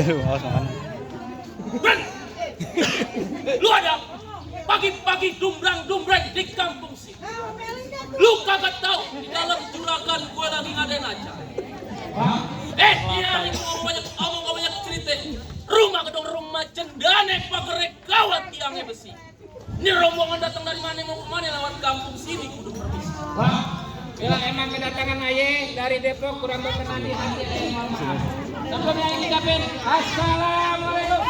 awas makan. Ben! Lu ada pagi-pagi dumbrang-dumbrang di kampung sini. Lu kagak tahu di dalam juragan gue lagi ngadain acara. Dia ini ngomong banyak cerita. Rumah gedung rumah cendane pagerek gawat tiangnya besi. Ini rombongan datang dari mana mau kemana lewat kampung sini kudu permisi. Bilang emang kedatangan aye dari Depok kurang berkenan di hati aye mohon maaf. Sebelumnya ini kapten. Assalamualaikum.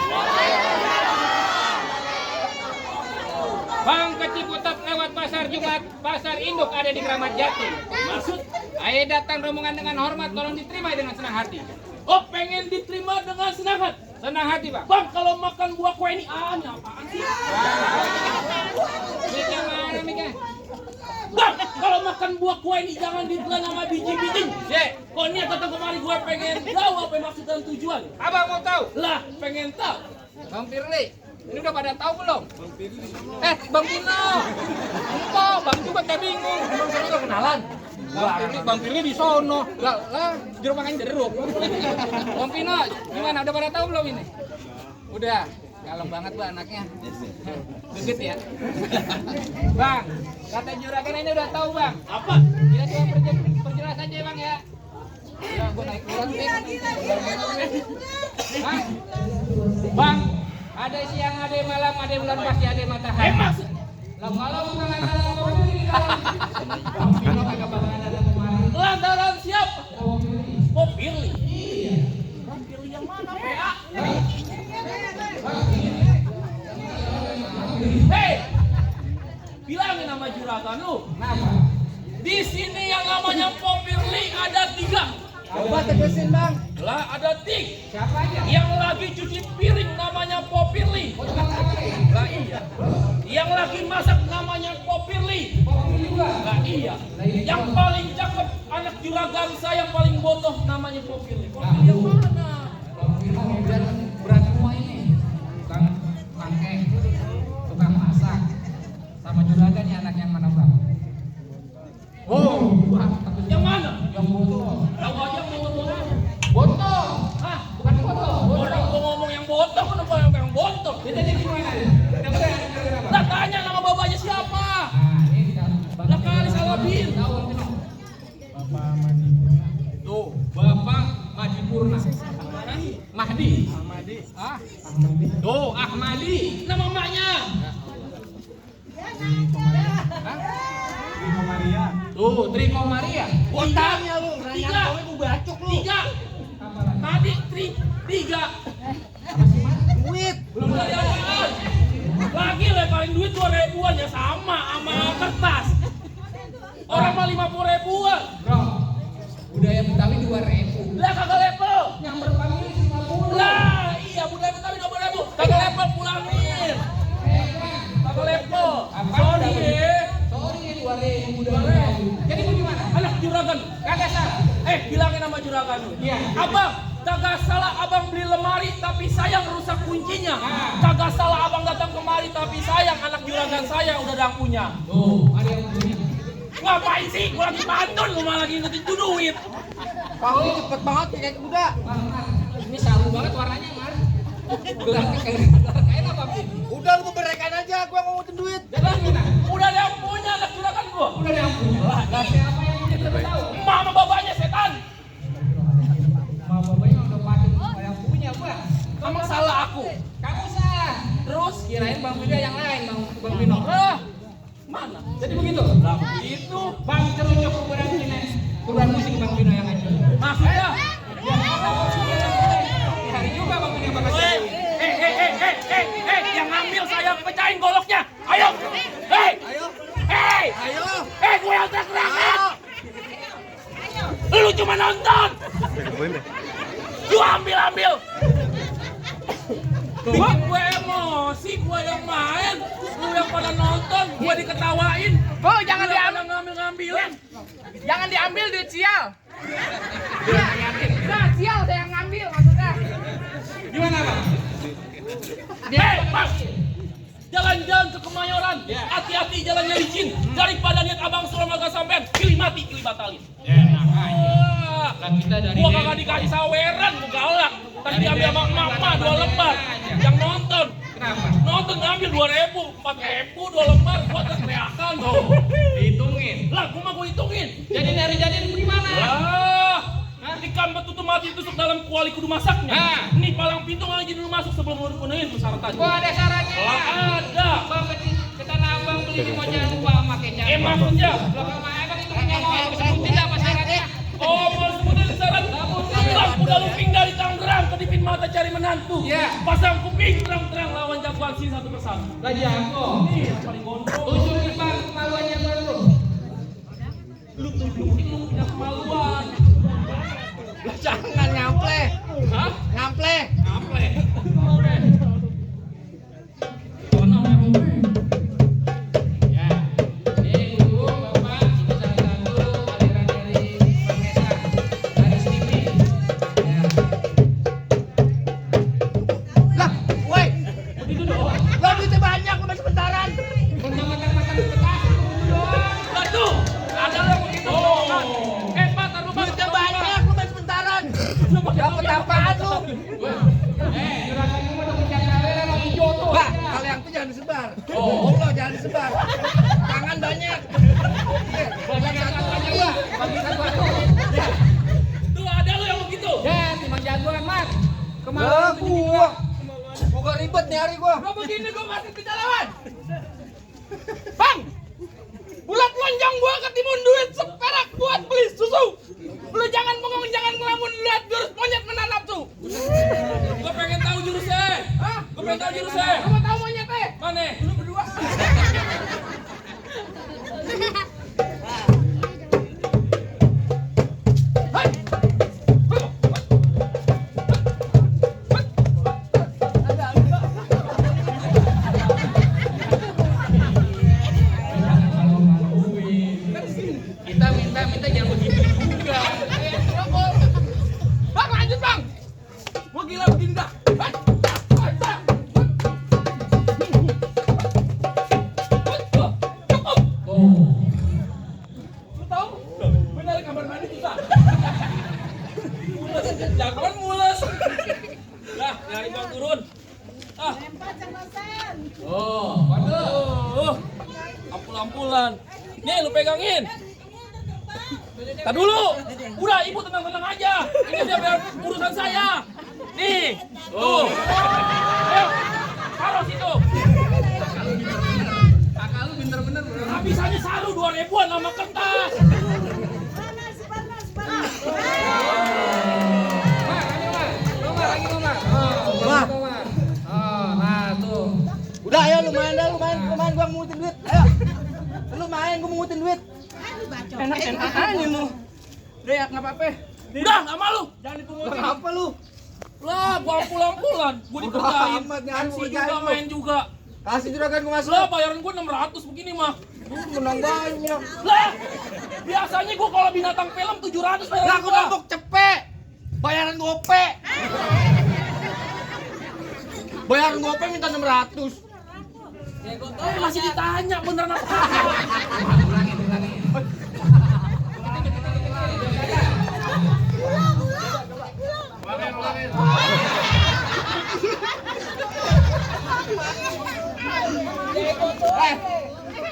Bang Keciputat lewat pasar Jumat, pasar induk ada di Kramat Jati. Maksud? Aye datang rombongan dengan hormat, tolong diterima dengan senang hati. Oh pengen diterima dengan senang hati? Senang hati bang. Bang kalau makan buah kue ini apaan sih? Miknya mana miknya? Bang kalau makan buah kue ini jangan ditelan sama biji-biji. Kok niat datang kemari gue pengen tahu apa maksud dan tujuan? Abang mau tahu? Lah pengen tahu. Bang Firly, ini udah pada tahu belum? Bang Firly Bang Pino. Enggak, Bang juga kayak bingung. Bang Firly udah kenalan. Bang Firly di sono. Lah, jeruk makan jeruk. Bang Pino, gimana? Udah pada tahu belum ini? Udah. Kalem banget Bang anaknya. Geget ya. Bang, kata juragan ini udah tahu Bang. Apa? Kita coba perjelas aja Bang ya. Ya, gua naik kurang deh. Bang, ada siang, ada malam, ada bulan pasti ada matahari. Maksud? Lah malam malam Bang Pino kagak bakalan ada kemarin. Lantaran siapa? Oh Firly. Iya. Bang Firly yang mana? PA. Hei, bilangin nama juragan lu. Kenapa? Di sini yang namanya Po Firly ada 3. Coba tegesin Bang. Lah ada 3. Siapa aja? Yang lagi cuci piring namanya Po Firly. Lah iya. Yang lagi masak namanya Po Firly. Lah iya. Yang paling cakep anak juragan saya yang paling bodoh namanya Po Firly. Po Firly yang mana? Bang Pino biar berat semua ini. Tukang mangke, tukang masak, sama juragan anak yang mana Bang? Oh, Yang mana? yang botol. Tahu aja ngomong-ngomong. Botol. Hah? Bukan botol. Orang gua ngomong yang bodoh, kenapa yang bodoh? Kita jadi gimana? Lah tanya nama bapaknya siapa? Nah, ini kan. Lah kali salah bin. Tahu Pino. Bapak Madipurna. Tuh, Bapak Madipurna. Mahdi. Ahmadi. Ah, Ahmadi. Tuh, Ahmadi. Nama emaknya. Hah? Triko Maria. Tuh, Triko Maria. Botaknya lu, tiga. bacok lu. 3. Tadi 3. Duit. Belum dari apaan? Lagi leparin duit 2 ribuan ya sama kertas. Orang mah 50 ribuan. Bro, budaya Betawi 2.000. Lah kagak level. Yang berpamili 50. Lah iya budaya Betawi 20 ribu. Kagak level pulangin. Kagak level. Sorry ya. Sorry, 2.000 budaya Betawi. Jadi mau gimana? Anak juragan. Kagak salah. Bilangin sama juragan lu. Iya. Abang, kagak salah abang beli lemari tapi sayang rusak kuncinya. Nah. Kagak salah abang datang kemari tapi sayang anak juragan saya udah ada yang punya. Tuh, ada yang punya. Ngapain sih? Gua lagi pantun, lu malah lagi ngetik duit. Kau ini cepet banget kayak kuda. Ini saru banget warnanya, Mar. Gelarnya kayak apa, Pin? Udah lu berekan aja, gua mau ngutip duit. Jadi gimana? Udah ada yang punya anak juragan gua. Udah ada yang punya. Lah, siapa yang punya kita tahu. Emak sama bapaknya setan. Mau bapaknya udah pasti yang punya, Bang. Emang salah aku. Kamu salah. Terus Kirain Bang Pino yang lain, Bang Pino. Mana? Jadi begitu. Lah begitu. Bang cerucuk kuburan sini. Kuburan musik Bang Pino yang hancur. Maksudnya? Hari juga Bang Pino bakal jadi. Yang ngambil saya pecahin goloknya. Ayo. Hei. Gue yang teriak-teriak. Lu cuma nonton. Lu ambil. Bikin gue emosi, gue yang main, lu yang pada nonton, gue diketawain. Oh, jangan Lu yang diambil. pada ngambil-ngambilin. Jangan diambil duit sial. Nah, Sial saya yang ngambil maksudnya. gimana Bang? Bang, jalan-jalan ke Kemayoran, hati-hati jalannya licin. Daripada niat abang suruh agak sampean, pilih mati, pilih batalin. Kan kita dari Gua kagak dikasih saweran, gua galak. Tadi diambil sama emak 2 lembar. Yang nonton. Kenapa? Nonton ngambil 2.000, 4.000, 2 lembar. Gua teriakan tuh. Dihitungin. Lah, gua hitung-hitungin. Jadi nyari jadiin gimana? Lah, ikan betutu mati tusuk dalam kuali kudu masaknya. Hah? Ini palang pintu nggak izin dulu masuk sebelum lu penuhin persyaratannya. Gua ada syaratnya. Lah, ada. Bang ke tanah abang beli mau jangan lupa makainya. Maksudnya. Lo sama abang itu punya mau sebutin apa syaratnya? Oh, mau sebutin syarat. Lah, udah lu pindah di Tangerang, kedipin mata cari menantu. Iya. Pasang kuping terang-terang lawan jagoan sini satu persatu. Lah jago. Nih, yang paling gondrong. Tunjukin bang kemaluannya baru. Lu tunjukin lu punya kemaluan. Jangan ngample. Hah? Ngample. Apa? Oke. Mana Merope? Ya. Ini dulu bapak ini salah satu aliran dari Bangesa dari Stipi. Ya. Lah, woi. Begitu dong. Lo duitnya banyak, lo masih bentaran. Makan petas dulu. Aduh, ada yang begitu. Pak, taruh Pak. Duitnya banyak, lo masih bentaran. Dapat apaan lu? Juragan gua udah punya kamera yang hijau tuh. Pak, kalau yang itu jangan disebar. Oh, lo jangan disebar. Tangan banyak. Bagi satu aja gua. Bagi satu aja. Tuh ada lo yang begitu. Ya, timbang jagoan, Mat. Kemarin Lah, tunjukin gua. Gua ribet nih hari gua. Gua begini gua masih bisa lawan. Bang, bulat lonjong gua ketimun duit seperak buat beli susu. Lu jangan bengong, jangan ngelamun, lihat jurus monyet menahan nafsu. Gua pengen tahu jurusnya. Hah? Gua pengen tahu jurusnya. Lu mau tahu monyet teh? Mana? Lu berdua. Hai. Kita minta jangan begitu juga. Bang lanjut bang. Mau gila begini dah. Bang. Lu tahu? Benar kamar mandi susah. Mules, jagoan mules. Lah, dari bang turun. Ah. Oh, waduh. Ampul-ampulan. Nih, lu pegangin. Tar dulu. Udah, ibu tenang-tenang aja. Ini dia biar urusan saya. Nih. Tuh. Ayo. Taruh situ. Kakak lu bener-bener bro. Habis aja saru 2.000-an sama kertas. Nah tuh. Udah ayo lu main gua mungutin duit. Ayo. Lu main gua mungutin duit. Enak-enak aja lu. Udah ya nggak apa-apa. Udah, nggak malu. Jangan dipungutin. Kenapa lu? Lah, gua ampul-ampulan. Gua dikerjain. amat nih, MC ampul juga, jago. main juga. Kasih juragan gua masuk. Lah, bayaran gua 600 begini mah. Menang banyak. Lah, biasanya gua kalau binatang film 700 bayaran Lah gua mabuk cepet. Bayaran gope. Bayaran gope minta 600. Masih ditanya beneran apa?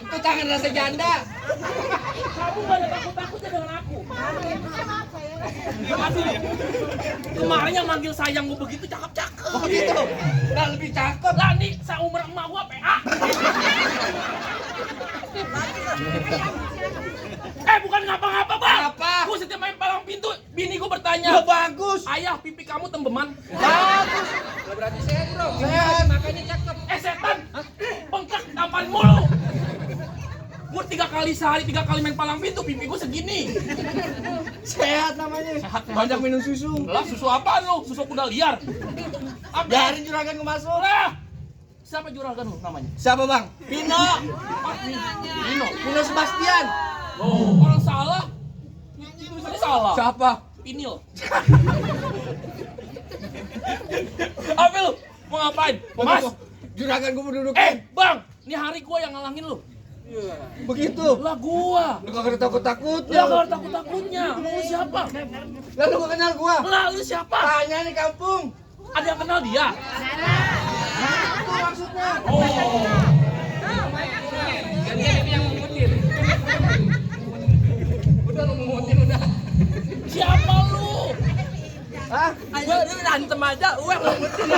Itu tangan rasa janda. Kamu gak ada takut-takutnya dengan aku. Kemarin yang manggil sayang gua begitu cakep-cakep. Oh gitu. Nah lebih cakep. Lah nih, seumur emak gua PA. Bukan ngapa-ngapa bang. Apa? Gua setiap main palang pintu, bini gua bertanya. Ya bagus. Ayah, pipi kamu tembeman. Bagus. Berarti sehat bro. Sehat. Makanya cakep. Setan, bengkak tampar mulu. Gua 3 kali sehari, 3 kali main palang pintu, pipi gua segini. Sehat namanya. Sehat. Banyak minum susu. Lah, susu apaan lu? Susu kuda liar. Apa? Biarin juragan gua masuk. Lah, siapa juragan lu namanya? Siapa bang? Pino. Nino. Pino Sebastian. Oh, orang salah. Tulisannya salah. Siapa? Pinil. Apa lu? Mau ngapain? Mas. Juragan gua mau duduk. Bang, ini hari gua yang ngalangin lu. Begitu. Lah gua. Lu kagak ada takut-takutnya. Lah kalau takut-takutnya. Lu siapa? Lalu gua kenal gua. Lah lu siapa? Tanya nih kampung. Ada yang kenal dia? Itu maksudnya. Oh. Gantian ini yang mengutin. Udah lu mengutin udah. Siapa lu? Hah? Ayo dia rantem aja, gue mengutin.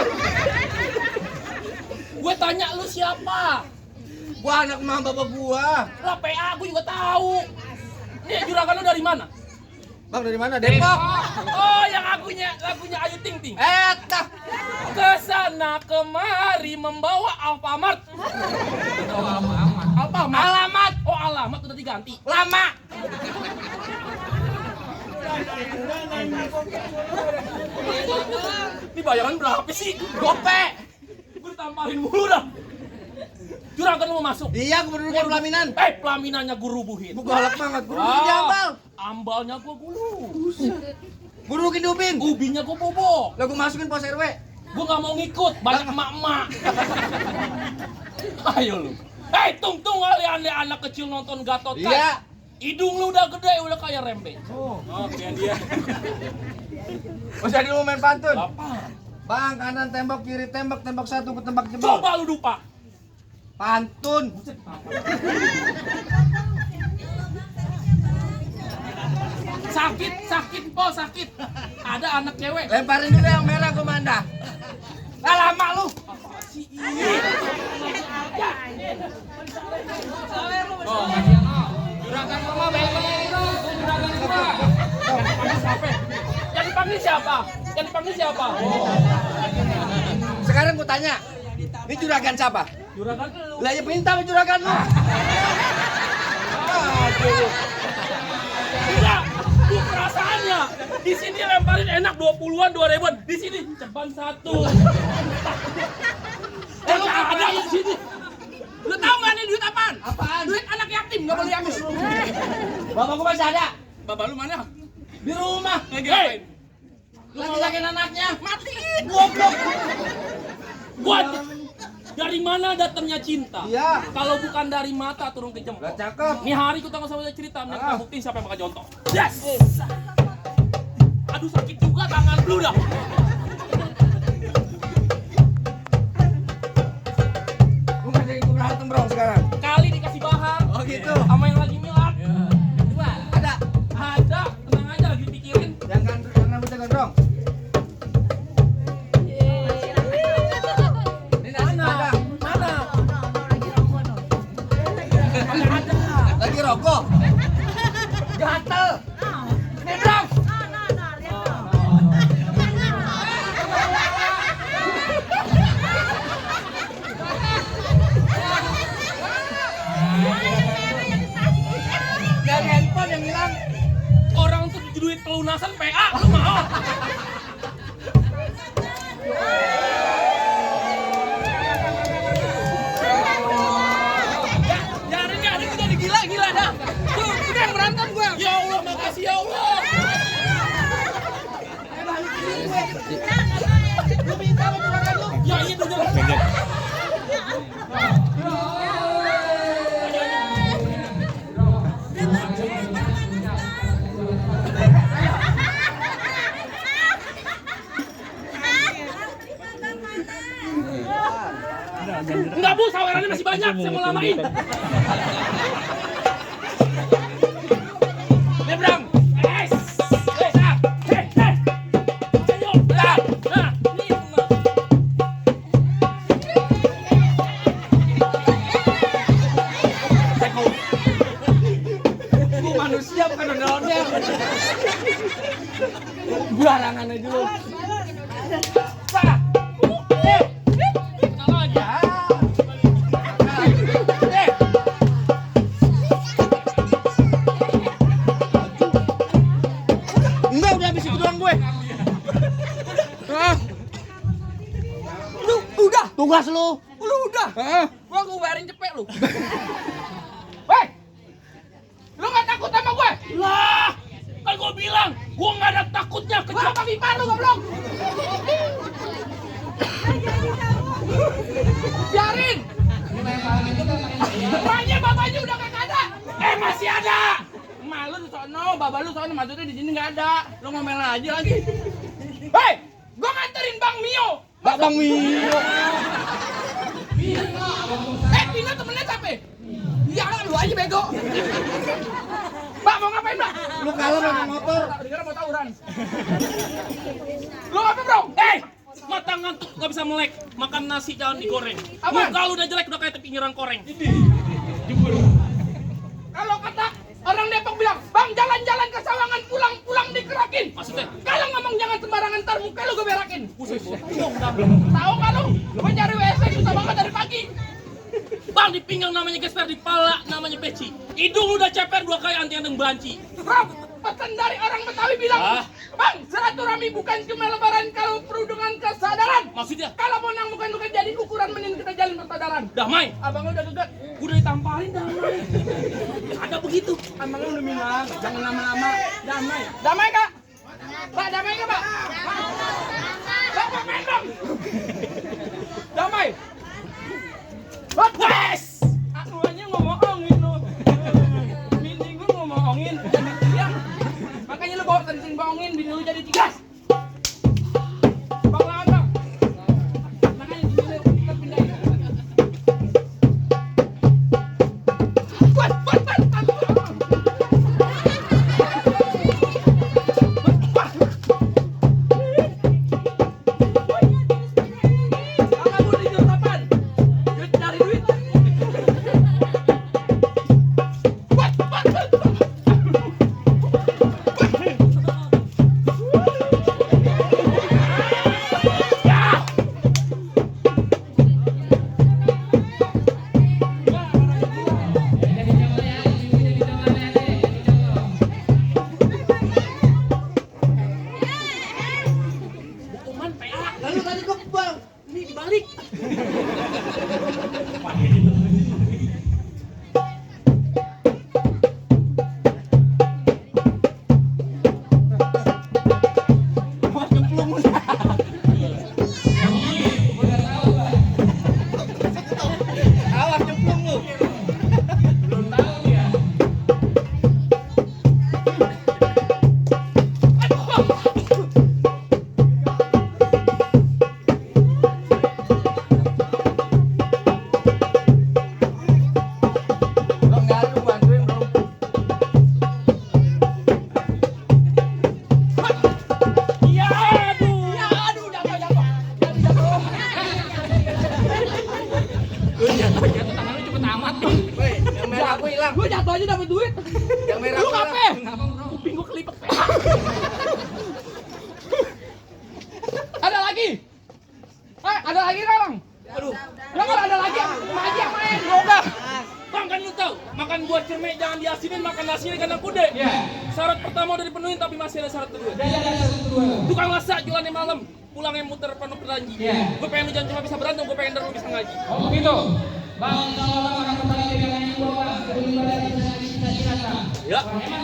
Gue tanya lu siapa? Gua anak mama bapak gua. Lah PA gue juga tahu. Nih juragan lu dari mana? Bang dari mana? Depok. Oh, yang lagunya Ayu Ting Ting. Tah. Kesana kemari membawa Alfamart. Alamat. Oh, alamat udah diganti. Lama. Ini bayaran berapa sih? Gope. Gue ditamparin mulu dah. Juragan lu mau masuk. Iya, gua penduduknya pelaminan. Pelaminannya gue rubuhin. Gua galak banget. Gua rubuhin jambal. Ambalnya gue gulus. Gua rubuhin di ubin. Ubinya gue bobok. Lah gua masukin pos RW. Gue gak mau ngikut, banyak emak-emak. Ayo lu. Tung kali anak kecil nonton Gatot kan? Iya. Hidung lu udah gede, udah kayak rembe. Oh, kayak dia. Oh, jadi lu main pantun. Apa? Bang, kanan tembok, kiri tembok, tembok satu, tembak jebol. Coba lu dupa. Pantun. Sakit, po, sakit. Ada anak cewek. Lemparin dulu yang merah gua manda. Lah lama lu. Oh, kasihan oh. Juragan gua mah baik-baik itu, juragan gua. Yang dipanggil siapa? Yang dipanggil siapa? Oh. Sekarang gua tanya. Ini juragan siapa? Juragan lu. Lah ya minta sama juragan lu. Aduh. Enggak, lu perasaannya. Di sini lemparin enak 20-an, 2000-an. Di sini ceban satu. Lu ada di sini. Lu tahu nggak nih duit apaan? Apaan? Duit anak yatim, nggak boleh diambil. Bapak gua masih ada. Bapak lu mana? Di rumah. Hei, Lagi sakit anaknya. matiin goblok. Buat dari mana datangnya cinta? Iya. Kalau bukan dari mata turun ke Lah jempol. cakep. Nih hari kita nggak sama cerita, nih kita buktiin siapa yang bakal jontor. Yes. Aduh sakit juga tangan lu dah. Gua nggak jadi berantem bro sekarang. Kali dikasih bahan. Oh gitu. Sama yang lagi milak. Dua. Ada. Ada, tenang aja lagi pikirin. Yang kan rambutnya gondrong. Ini nasi ada. Mana? Lagi rokok. Gatel. Ini dong. Dari handphone yang hilang. Orang tuh duit pelunasan PA, lu mau? Jaring gak ada kita gila dah. Tuh, udah yang berantem gua. Ya Allah, makasih ya Allah. Lu minta sama juragan lu. Ya itu jangan. Enggak bu, sawerannya masih banyak, saya mau lamain. Nebrang, ayo, nah, ini Gua manusia bukan ondel-ondel. Barangan aja lu. kenal aja. Enggak, udah habis itu doang gue. Lu udah, Tugas lu. lu udah. Gua bayarin cepet lu. Weh, lu nggak takut sama gue? Lah, kan gua bilang, gua nggak ada takutnya kecuali Pakai palu goblok. biarin. Bapaknya udah kagak ada. Masih ada. Emak lu di sono, bapak lu sono, maksudnya di sini nggak ada. Lu ngomel aja lagi. Hei, Gua nganterin Bang Mio. Bang Mio. Pino temennya siapa? Iya, lu aja bego. Mbak mau ngapain, Mbak? Lu kalah sama motor. Dengar mau tawuran. Lu apa, Bro? Mata ngantuk gak bisa melek, makan nasi jangan digoreng. Apaan? Muka lu udah jelek udah kayak pinggiran koreng. Kalau kata orang Depok bilang, Bang jalan-jalan ke Sawangan pulang-pulang dikerakin. Maksudnya? Kalau ngomong jangan sembarangan ntar muka lu gue berakin. Buset, Tahu nggak lu? Gue nyari WC susah banget dari pagi. Bang di pinggang namanya gesper, di pala namanya peci. Hidung udah ceper 2 kali anti anteng banci. Bro, pesan dari orang Betawi bilang, Bang silaturahmi bukan cuma lebaran kalau perlu dengan kesadaran. Maksudnya? Kalau monang bukan jadi ukuran mending kita jalin persaudaraan. Damai. Abang lu udah geget. Udah ditamparin damai. Ada begitu. Abang lu udah bilang, jangan lama-lama. Damai. Damai kak? Pak damai nggak pak? Bapak main dong. Damai. Wes! Aku aja ngomongin lu. Bini gue ngomongin jadi tiang. Makanya lu bawa sering bohongin bini lu jadi tigas. Bang lawan bang. Makanya bini lu kita pindahin. Buat. Kakak mau dijual apaan? Duit cari duit. Hukuman PA. Lalu tadi gua bang. Ini dibalik. Wah nyemplung. Awas nyemplung lu. Bang Galuh bantuin bro. Ya aduh. Ya aduh jatuh. Jatuh tangan lu cepet amat. Woi, yang merah aku hilang. Gue jatuh aja dapat duit. Yang merah Lu aku hilang. ngapain? Kuping gua kelipet. Ada lagi? Ada lagi nggak bang? Aduh. Ya kalau ada lagi, aja main. Yoga. Bang kan lu tahu, makan buah cermek jangan diasinin, makan nasi di kandang kuda. Iya. Syarat pertama udah dipenuhin tapi masih ada syarat kedua. Tukang masak jualannya malam, pulangnya muter penuh berjanji. Gue pengen lu jangan cuma bisa berantem, gue pengen lu bisa ngaji. Oh begitu. Bang, kalau orang kembali dengan yang bawa, kedua dari cita-cita. Ya. Emang